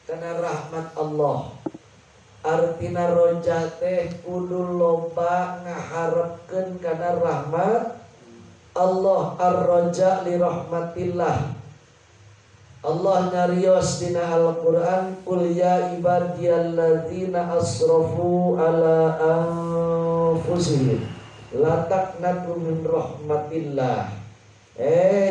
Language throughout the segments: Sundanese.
Karena rahmat Allah. Artina roja teh kudu loba ngaharepkeun kana rahmat Allah. Ar-roja li rahmatillah. Allah nyarios dina Al-Qur'an, qul ya ibadiyalladzina asrafu ala anfusihim la taqnatu min rahmatillah.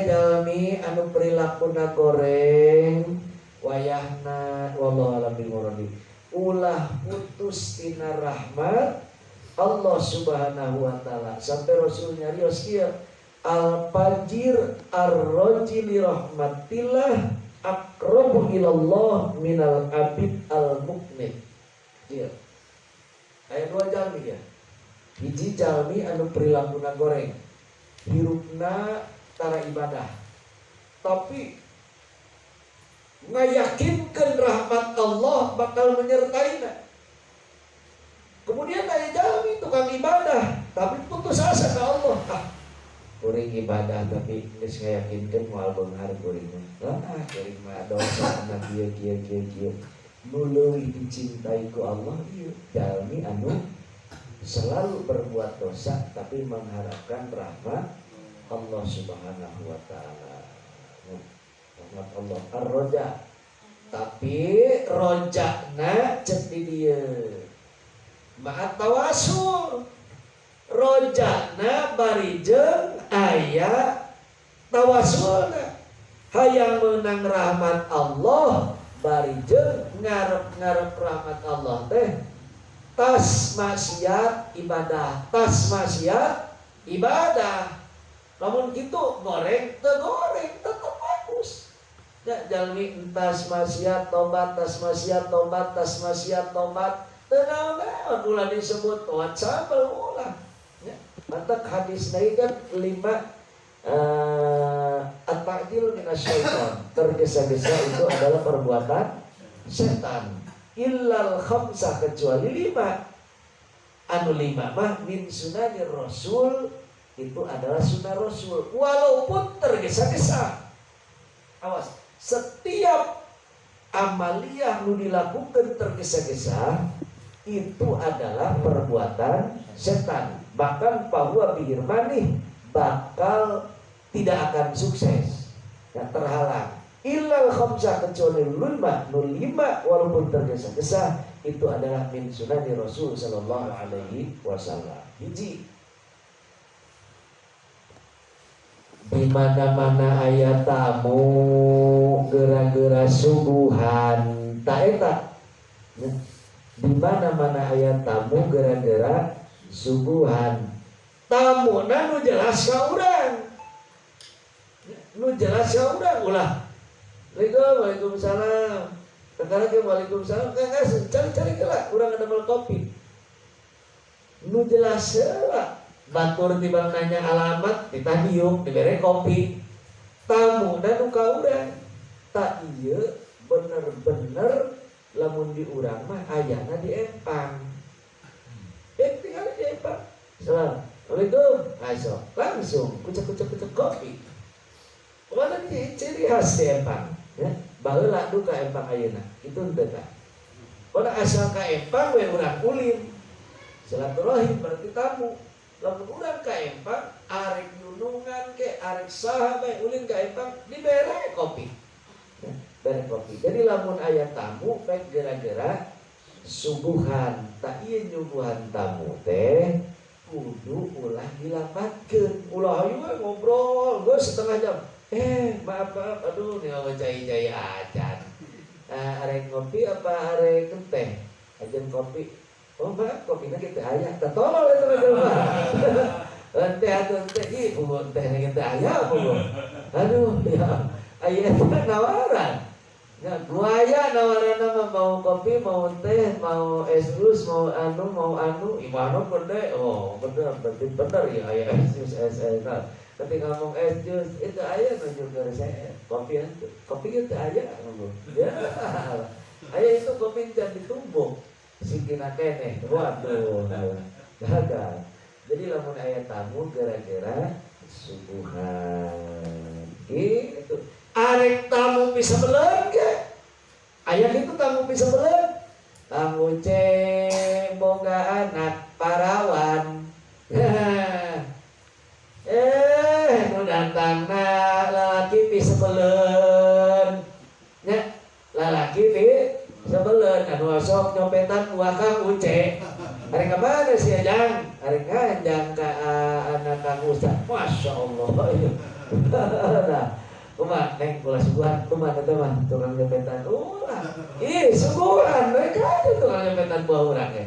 Jalmi anu perilakuna goreng wayahna, wallahu alam bimuradi, ulah putus tina rahmat Allah Subhanahu wa taala. Sampai Rasul nyarios kieu, al fajir ar-roji li rahmatillah aqrabu ilallah minal abid al mukmin. Iya. Aya dua jalmi ya. Hiji jalmi anu perilakuna goreng, hirupna tara ibadah, tapi ngayakinkan rahmat Allah bakal menyertainya. Kemudian aya jalmi tukang ibadah tapi putus asa ke Allah. Ah, kuring ibadah tapi geus ngayakinkeun moal beunghar kuring mah. Ah, kuring mah dosa na kieu kieu kieu kieu. Nu leuwih dicintai ku Allah ieu jalmi anu selalu berbuat dosa tapi mengharapkan rahmat Allah Subhanahu wa taala. Rahmat Allah ar-roja. Tapi rojakna cek di dieu. Ma'at tawasul. Rojakna bari jeung aya tawasulna. Hayang menang rahmat Allah bari jeung ngarep-ngarep rahmat Allah teh tas maksiat ibadah, tas maksiat ibadah. Lamun gitu goreng teu goreng tetep bagus. Ya jalmi entas maksiat tobat, tas maksiat tobat, tas maksiat tobat, teu naon-naon ulah disebut tobat sambel ulah. Ya, mantak hadis lagi kan 5 at-ta'jil minasyaiton. Tergesa-gesa itu adalah perbuatan setan. Illal khamsah, kecuali 5. Anu 5 mah min sunanir rasul, itu adalah sunnah rasul walaupun tergesa-gesa. Awas, setiap amaliyah nu dilakukan tergesa-gesa itu adalah perbuatan setan. Bahkan bahwa bihirmani bakal tidak akan sukses, ya, terhalang. Illal khamsah, kecuali lima, nu 5 walaupun tergesa-gesa itu adalah min sunani Rasul sallallahu alaihi wasallam. Hiji, di mana-mana aya tamu gera-gera suguhan tak eta. Ya. Di mana-mana aya tamu gera-gera suguhan. Tamuna nu jelas ka urang. Nu jelas ka urang ulah. Waalaikumsalam, waalaikumsalam. Sekarang ke waalaikumsalam, enggak cari-cari lah urang ada kopi. Nu jelas lah. Batur tibang nanya alamat, ditadiuk, dibere kopi. Tamu dan nu ka urang. Tak ieu bener-bener lamun di urang mah ayana di empang. Tinggal di empang. Assalamualaikum. Ayo, langsung kucek-kucek-kucek kopi. Kemana nih ciri khas di empang? Ya, baheula duka empang ayeuna. Itu henteu tah. Pokona asal ka empang we urang ulin. Silaturahim berarti tamu. Lamun urang ka empang arek nunungan ke arek saha bae ulin ka empang dibere kopi. Ya, bere kopi. Jadi lamun aya tamu baik gara-gara suguhan, tak ieu nyuguhan tamu teh kudu ulah dilambatkeun. Ulah hayu we ngobrol geus setengah jam. Maaf maaf, aduh nih mau cai-cai acan. Arek ngopi apa arek teh? Ajen kopi. Oh maaf, kopinya kita aya. Tah tolol eta mah jelema. Teh atuh teh, ih puguh teh kita aya puguh. Aduh ya, aya nawaran. Ya, buaya nawaran mah mau kopi, mau teh, mau es jus, mau anu, imano gede. Oh, bener, berarti bener ya aya es jus, es es. Nah, ketika ngomong es jus itu aya nunjuk ke saya kopi itu, kopi itu aya ngomong. Ya, aya itu kopi jangan ditumbuk. Sikina keneh, waduh, gagal. Jadi lamun aya tamu gara-gara suguhan gitu. Arek tamu bisa belanja. Aya gitu tamu pisebelet. Kang Uce boga anak parawan. Nu datangna lalaki pisebeleun. Nya, lalaki pisebeleun anu sok nyompetan buah Kang Uce. Arek ka mana sih Ajang? Arek nganjang ka anak Kang Ustaz. Masya Allah. Nah, kumaha neng kula suguhan kumaha eta mah tukang nyompetan ulah. Ih, suguhan we ka tukang nyompetan buah urang ge.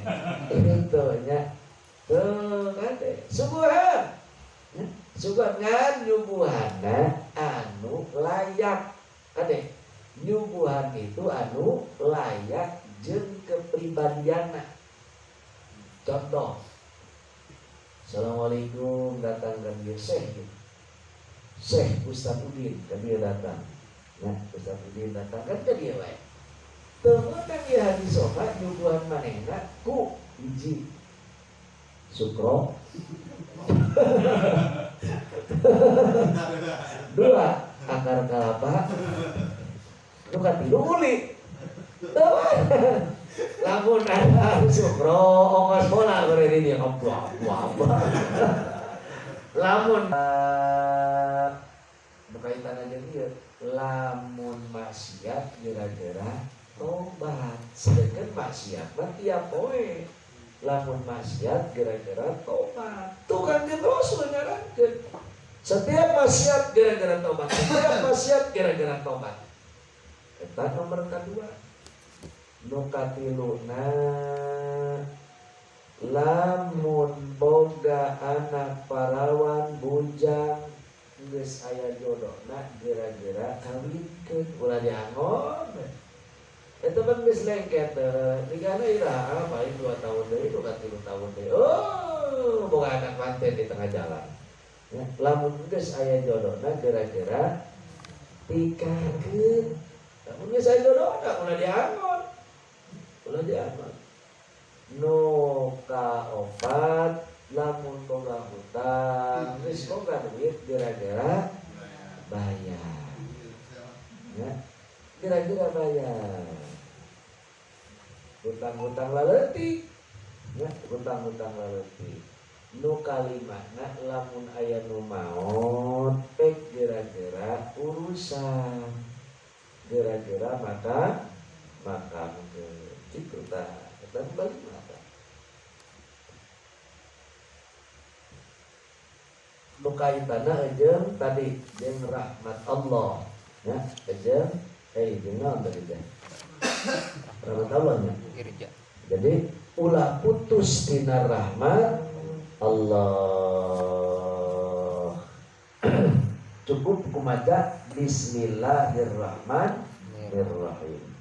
Itu nya. Tuh kan suguhan. Suguhan ngan nyuguhanna anu layak. Kade nyuguhan itu anu layak jeung kepribadianna. Contoh, Assalamualaikum, datang kan dia Syekh gitu. Syekh Ustaz Udin kan dia datang. Nah, Ustaz Udin datang kan ke dia wae. Teu meunang ieu hadis sofa nyuguhan manehna ku hiji sukro. Dua akar kalapa. Nu katilu uli. Teu lamun ada sukro ongkos bola gore dia ngobrol apa. Lamun berkaitan aja dia lamun maksiat gara-gara tobat. Sedangkan maksiat mah tiap poe. Lamun maksiat gara-gara tobat. Tukang Rasul nyarankeun. Setiap maksiat gara-gara tobat. Setiap maksiat gara-gara tobat. Eta nomor kedua. Nu katiluna lamun boga anak parawan bujang geus aya jodona gara-gara kawinkeun ulah diangon eta mah geus lengket nikahna iraha paling 2 tahun deui 2 3 tahun deui oh boga anak manten di tengah jalan ya, lamun geus aya jodona gara-gara tikahkeun lamun geus aya jodona ulah diangon ulah diangon. Nu kaopat lamun boga hutang geus boga duit gara-gara bayar. Ya, gara-gara bayar. Hutang-hutang laleutik. Ya, hutang-hutang laleutik. Nu kalimana lamun aya nu maot pek gara-gara urusan. Gara-gara maka gitu tah. Eta balik mata. Nu kaitana jeung tadi jeung rahmat Allah ya, jeung jeung naon tadi teh? Rahmat Allah nya. Jadi ulah putus tina rahmat Allah. Cukup kumaca bismillahirrahmanirrahim.